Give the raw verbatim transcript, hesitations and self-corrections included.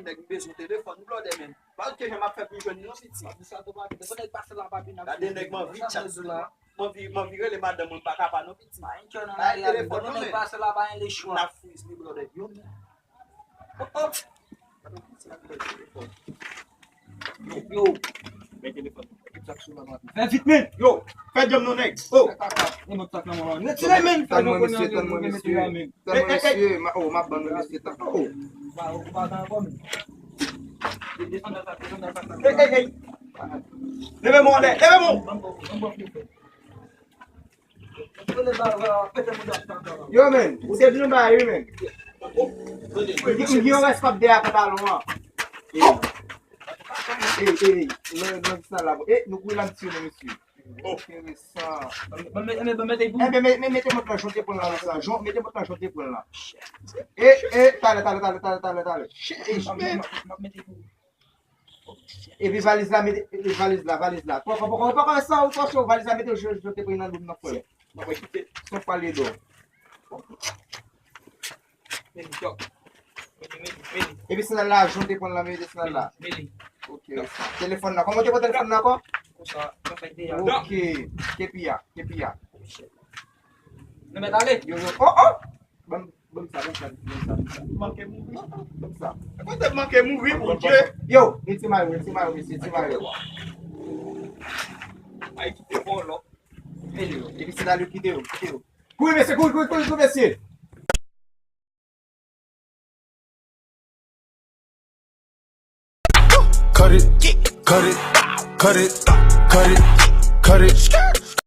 Nèg, m bezwen telefòn, blòdè, menm. Pa wè jan m ap fè pou jwenn non, piti. Di sa tou, papi. Depi nèg pase la, papi, n ap... Gade nèg, m anvi tchat. M anvi, m anvi rele madanm mwen, m pa ka pa non, piti. Pa gen kè nan la, telefòn, nèg pase la, pa gen lechwa. N ap friz li, blòdè. Yo, men. Oh, oh. Yo. Men telefòn. Fè vit, men. Yo, fè djòb non, nèg. Oh. Retire, men. Tann mwen, mesye, tann mwen, mesye. Tann mwen, mesye. Ma, oh, m ap ban nou, mesye, tann. Oh. Hey, hey, hey. Leve men w anlè, leve men w. Yo, men, ou te di nou bagay, wi, men. Yon rès k ap dèyè pantalon an. Ey, ey, ey, nan, nan dis la, la. Ey, nou kouri la, m tiye nou, mesye. Enteresan. Enben, men, men, mete mòt lan, jan w te pran l la, sa. Jan, mete mòt lan, jan w te pran l la. E, e, talè, talè, talè, talè, talè, talè. Epi valiz la, mete, epi valiz la, valiz la. Poko, poko, poko, san ou pòche, valiz la, mete, jan w te pran nan dlo m nan, frè. Son pale dò. Epi sandal la, jan w te pran l la, mete sandal la. Ok, sa. Telefòn nan, kòman w te pran telefòn nan ankò? Ok, kepi a, kepi a. Nou mèt ale. Yo, yo, oh, oh! Ban m, ban m sa, ban m sa, ban m sa, ban m sa. Manke mouri. Ban m sa. Kote manke mouri, Bondye? Yo, retire mayo, retire mayo, mesye, retire mayo. Ay, kite vòlò. Epi sandal yo, kite yo, kite yo. Kouri, mesye, kouri, kouri, kouri, kouri, mesye. Cut it, cut it, cut it, cut it, cut it.